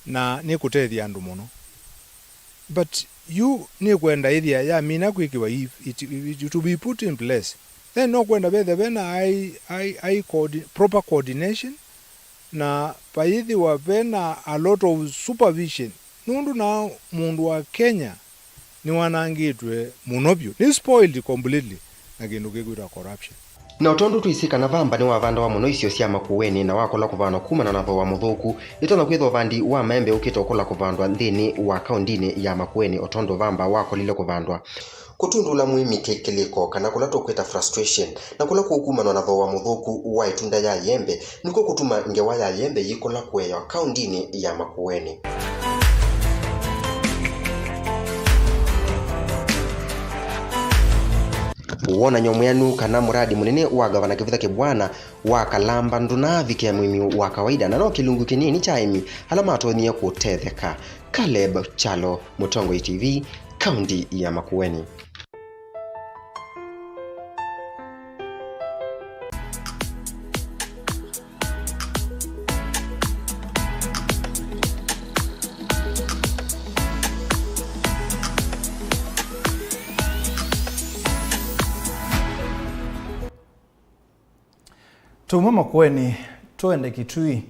na nĩ kũtethya andũ mũno. But you nĩ kwenda ĩthĩa yamina kwĩkĩwa, if it, it, to be put in place, then no kwenda vethe vena ai, ai, ai coordi-, proper coordination, na vayĩthĩwa vena a lot of supervision, nũndũ na mũndũ wa Kenya nĩwanangĩtwe mũno vyũ, nĩ spoiled completely na kĩndũ kĩkwĩtwa corruption. Na o tondũ twĩsĩ kana vamba nĩwavandawa mũno isio sya Makueni na wakola kũvanwa kumana na thooa mũthũku, ĩtonya kwĩthwa ũvandi wa maembe ũkĩte ũkola kũvandwa nthĩnĩ wa kaũndĩnĩ ya Makueni o tondũ vamba wakolile kũvandwa. Kũtundũla mũĩmi kĩ-, kĩlĩko, kana kũla tũkwĩta frustration, na kũla kũkumanwa na thooa mũthũku wa ĩtunda ya ĩembe, nĩkw'o kũtuma ngewa ya ĩembe yĩkũla kũewa kaũndĩnĩ ya Makueni. Wonany'o mwĩanu kana mũradi mũnene wa Ngavana Kĩvitha Kĩbwana wa Kalamba ndũnaavikĩa mũĩmi wa kawaida, na no kĩlungu kĩnini kya aĩmi ala matonyie kũtetheka. Caleb Kyalo, Mũtongoi T V, kaunti ya Makueni. Tuma Makueni, tũende Kitui.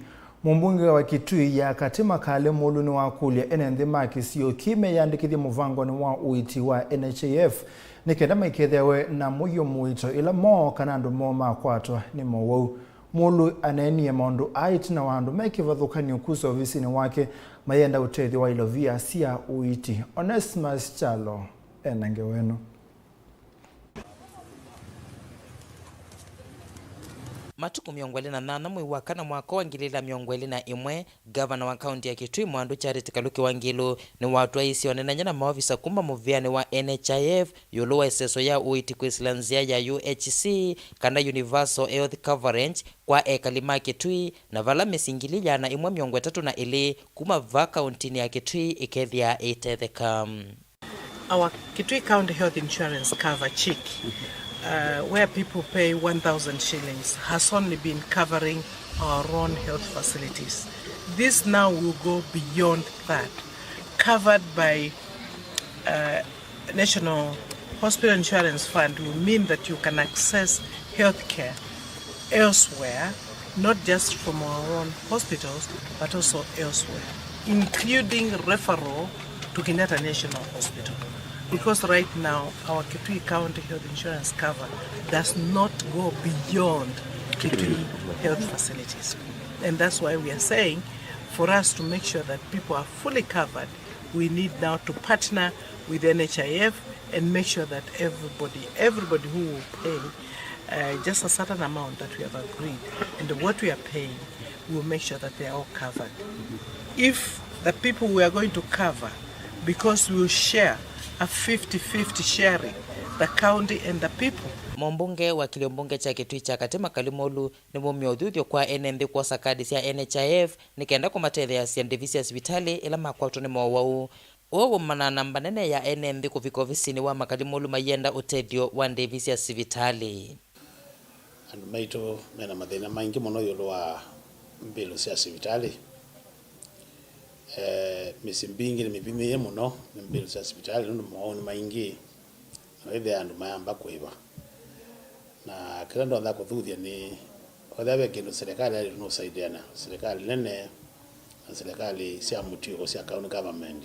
Mũmbunge wa Kitui ya Katĩ Makali Mũlu nĩwakũlya ene nthĩ ma kĩsio kĩĩ meyandĩkĩthye mũvangonĩ wa ũiiti wa N H I F nĩ kenda maikethĩawe na mũio mũito ĩla moo kana andũ moo makwatwa nĩ mowau. Mũlu aneenie maũndũ aa ĩtina wa andũ me kĩvathũkany'o kusa ovisinĩ wake mayenda ũtethyo wa ilovia sya ũiiti. Onesmus Kyalo ena ngewa ĩno. Matukũ mĩongo ĩlĩ na nyanya mwei wa kana mwaka wa ngili ilĩ na mĩongo ĩlĩ na ĩmwe, ngavana wa kaunti ya Kitui Mwandũ Charity Kaluki Wangilu nĩwatwaĩisye onenany'a na maovisa kuma mũvĩanĩ wa N H I F ĩũlũ wa ĩseso ya ũiiti kwĩsĩla nzĩa ya U H C, kana Universal Health Coverage, kwa ekali ma Kitui, na vala mĩsyĩ ngili ĩana ĩmwe mĩongo ĩtatũ na ĩlĩ kuma vaa kauntinĩ ya Kitui ĩkethĩa ĩitetheka. Our Kitui County Health Insurance Cover, CHIC, uh, where people pay one thousand shillings, has only been covering our own health facilities. This now will go beyond that, covered by, uh, National Hospital Insurance Fund will mean that you can access healthcare elsewhere, not just from our own hospitals, but also elsewhere, including referral to Kenyatta National Hospital. Because right now, our Kitui County Health Insurance cover does not go beyond Kitui health facilities. And that's why we are saying, for us to make sure that people are fully covered, we need now to partner with N H I F and make sure that everybody, everybody who will pay, uh, just a certain amount that we have agreed, and what we are paying, we will make sure that they are all covered. If the people we are going to cover, because we will share a fifty fifty sharing, the county and the people. Mũmbunge wa kĩlio mbunge kya Kitui kya Katĩ Makali Mũlu nĩwumie ũthuthyo kwa ene nthĩ kwosa kadi sya N H I F nĩ kenda kũmatetheeasya ndĩvi sya sivitalĩ ĩla makwatwa nĩ mowau. Ũũ waumana na namba nene ya ene nthĩ kũvika ovisinĩ wa Makali Mũlu mayĩenda ũtethyo wa ndĩvi sya sivitalĩ. Andũ maitũ mena mathĩna maingĩ mũno ĩũlũ wa mbĩlũ sya sivitalĩ. Eh, mĩsyĩ mbingĩ nĩmĩvinyĩĩe mũno nĩ mbĩlũ sya sivitalĩ nũndũ mowau nĩ maingĩ, na wĩthĩa andũ mayamba kũĩva. Na kĩla ndonya kũthuthya nĩ, ethĩwa ve kĩndũ serikali yaĩlĩte nũsaidiana, serikali nene na serikali sya mũtiũko sya county government,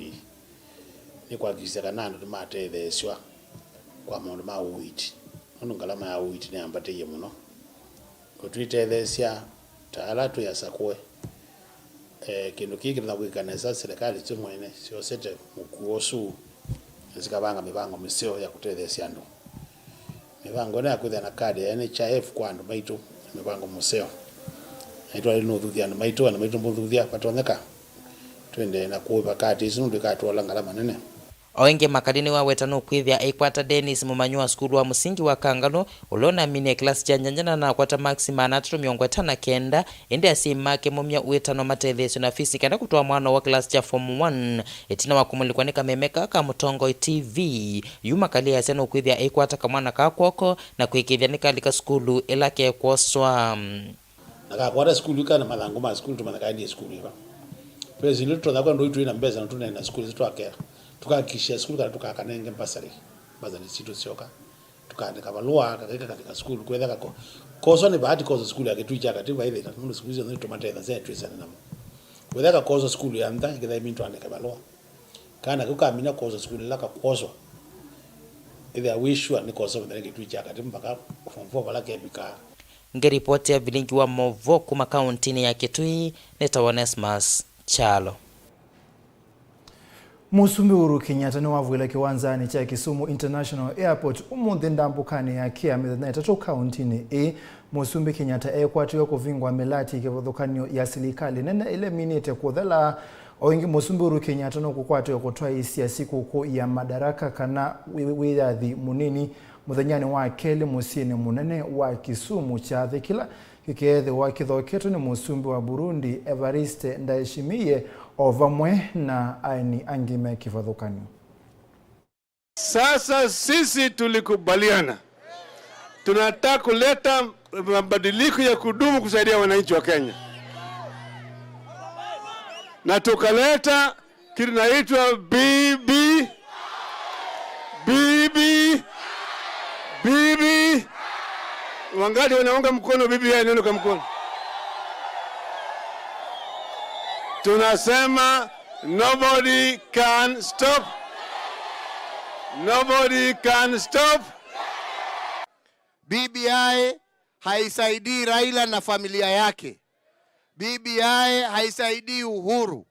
nĩ kũhakikisha kana andũ nĩmatetheesw'a kwa maũndũ ma ũiiti, nũndũ ngalama ya ũiiti nĩyambatĩie mũno. Ũtwĩtetheesya ta ala twĩ asakũe. Eh, kĩndũ kĩĩ kĩtonya kwĩka nesa, serikali syo mwene syosete mũkuo ũsu na sikavanga mĩvango mĩseo ya kũtetheesya andũ. Mĩvango ĩno ya kwĩthĩa na kadi ya N H I F kwa andũ maitũ nĩ mĩvango mũseo. Na nĩtwaĩle nũthuthya andũ maitũ, andũ maitũ mũthuthya vatonyeka. Twendee na kũĩva kadi isu nũndũ ikatũola ngalama nene. O ĩngĩ, Makali nĩwaweta nũkwĩthĩa aikwata Dennis Mũmanyi wa sukulu wa mũsingi wa Kangalũ, ũla ũnaminie kĩlasi kya nyanya na anakwata maksi maana atatũ mĩongo ĩtano na kenda, ĩndĩ asyai make maumya ũĩtano matetheesye na fisi kenda kũtwaa mwana wa kĩlasi kya form one. Ĩtina wa kũmũlikwa nĩ kameme kaa ka Mũtongoi T V, yu Makali easya nũkwĩthĩa aikwata kamwana kaa kw'oko na kwĩkĩĩthya nĩkalika sukulu ĩla kekwoswa. Na kakwata sukulu ika na mathangũ ma sukulu tũmanya kaendie sukulu ĩva. Twesĩlile tũtonya kwenda ũitũ ĩna mbesa na tũneena sukulu isu twakea. Tũkahakikisha sukulu kana tũkakanenge mbasarĩ. Mbasarĩ sitũ syoka. Tũkaandĩka valũa, kakeka kalika sukulu. Kwĩthĩa kako-, koswa nĩ vaa ti kosa sukulu ya Kĩtui kya Katĩ vai thĩna. Nũndũ sukulu syonthe nĩtũmatethasya twĩsane namo. Kwĩthĩa kakoswa sukulu ya nza, ĩkĩtha ĩmini tũandĩke valũa. Kana kau kamina kwosa sukulu ĩla kakwoswa, ĩthĩa wĩ sure nĩ kosa mũthenya Kĩtui kya Katĩ mpaka form four vala kevikaa. Ngĩripoti ya vilingi wa maũvoo kuma kauntinĩ ya Kitui, nĩtawa Onesmus Kyalo. Mũsumbĩ Uhuru Kenyatta nĩwavũĩla kĩwanzanĩ kya Kisumu International Airport ũmũnthĩ ndambũkanĩ ya kĩa mĩthenya ĩtatũ kauntinĩ ĩĩ. Mũsumbĩ Kenyatta ekwatĩwe kũvingũa mĩlati kĩvathũkany'o ya silikalĩ nene ĩla ĩminĩte kũthela. O ĩngĩ, Mũsumbĩ Uhuru Kenyatta nũkũkwatĩwe kũtwaĩĩsya sikũkũ ya Madaraka kana wĩ-, wĩyathi mũnini mũthenyanĩ wa kelĩ mũsyĩnĩ mũnene wa Kisumu, kyathĩ kĩla kĩkeethĩwa kĩthoketwe nĩ mũsumbĩ wa Burundi, Evariste Ndayishimiye, o vamwe na aeni angĩ me kĩvathũkany'o. Sasa sisi tulikubaliana, tunataka kuleta mabadiliko ya kudumu kusaidia wananchi wa Kenya, na tukaleta kitu inaitwa B B, B B, B B. Wangapi wanaunga mkono B B I? Nione kwa mkono. Tunasema nobody can stop. Nobody can stop. B B I haisaidii Raila na familia yake. B B I haisaidii Uhuru.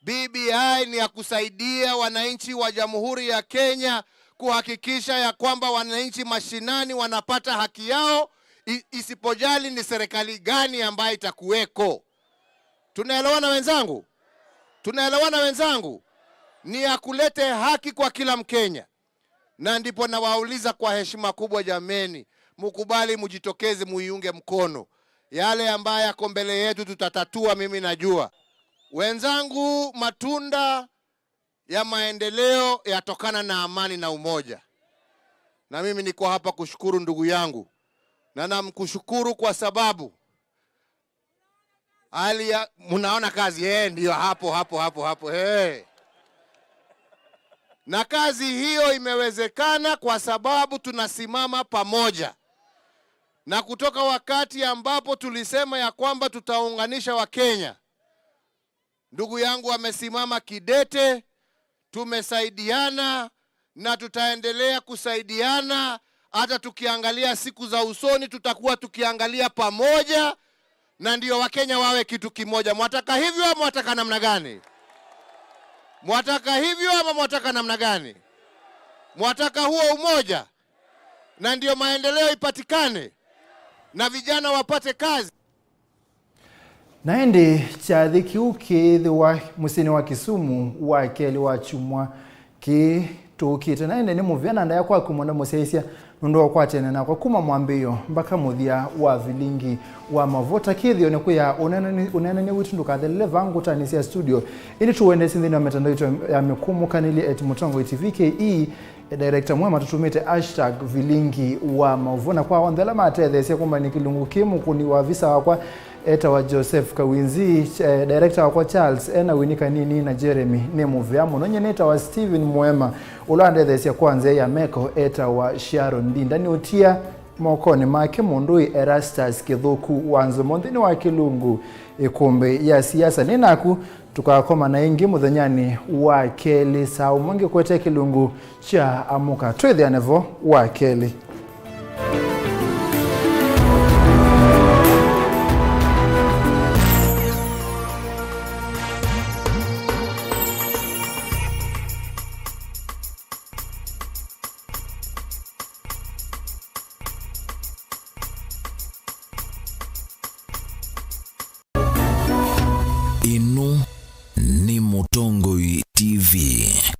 B B I ni ya kusaidia wananchi wa Jamhuri ya Kenya, kuhakikisha ya kwamba wananchi mashinani wanapata haki yao, i-, isipojali ni serikali gani ambayo itakuweko. Tunaelewana wenzangu? Tunaelewana wenzangu? Ni ya kulete haki kwa kila Mkenya. Na ndipo nawauliza kwa heshima kubwa, jameni, mukubali, mujitokeze, muiunge mkono. Yale ambayo yako mbele yetu tutatatua, mimi najua. Wenzangu, matunda ya maendeleo yatokana na amani na umoja. Na mimi niko hapa kushukuru ndugu yangu. Na namkushukuru kwa sababu hali ya, munaona kazi, eh, ndiyo hapo, hapo, hapo, hapo, eh. Na kazi hiyo imewezekana kwa sababu tunasimama pamoja. Na kutoka wakati ambapo tulisema ya kwamba tutaunganisha Wakenya, ndugu yangu amesimama kidete, tumesaidiana na tutaendelea kusaidiana. Hata tukiangalia siku za usoni, tutakuwa tukiangalia pamoja, na ndio Wakenya wawe kitu kimoja. Mwataka hivyo ama mwataka namna gani? Mwataka hivyo ama mwataka namna gani? Mwataka huo umoja, na ndio maendeleo ipatikane, na vijana wapate kazi. Na ĩndĩ kyathĩ kĩu kĩĩthĩwa mũsyĩnĩ wa Kisumu wa kelĩ wa kyumwa kĩĩ tũũkĩte. Na ĩndĩ nĩ mũvea na ndaĩa kwaku mwana mũsyaĩĩsya nũndũ wa ũkwatene nakwa kuma mwambĩĩo mbaka mũthya wa vilingi wa mavota. Kĩthĩo nĩ kwĩa ũneenani, ũneenani witũ ndũkathelele vaa ngũtanĩ sya studio, ĩndĩ tũũendeesye nthĩnĩ wa mĩtandao itũ ya mĩkũmũkanĩlye at Mũtongoi T V K E. Director mwema tũtũmĩte hashtag vilingi wa maũvoo. Na kwa onthe ala matetheesya kũmbanĩ kĩlungu kĩ, mũkũni wa visa wakwa etawa Joseph Kawinzi, eh, director wakwa Charles ena wini kanini, na Jeremy nĩ mũvea mũno. Nyie nĩtawa Steven Mwema, ũla andetheesya kwa nzĩa ya meko etawa Sharon Ndinda. Nĩ ũtia mokonĩ make mũndũi Erastus Kĩthũku wa Nzomo nthĩnĩ wa kĩlungu ĩkũmbĩ ya siasa. Nĩ naku, tũkakomana ĩngĩ mũthenyanĩ wa kelĩ saa ũmwe ngĩkwete kĩlungu kya Amũka. Twĩthĩane vo wa kelĩ. Ĩno nĩ Mũtongoi T V.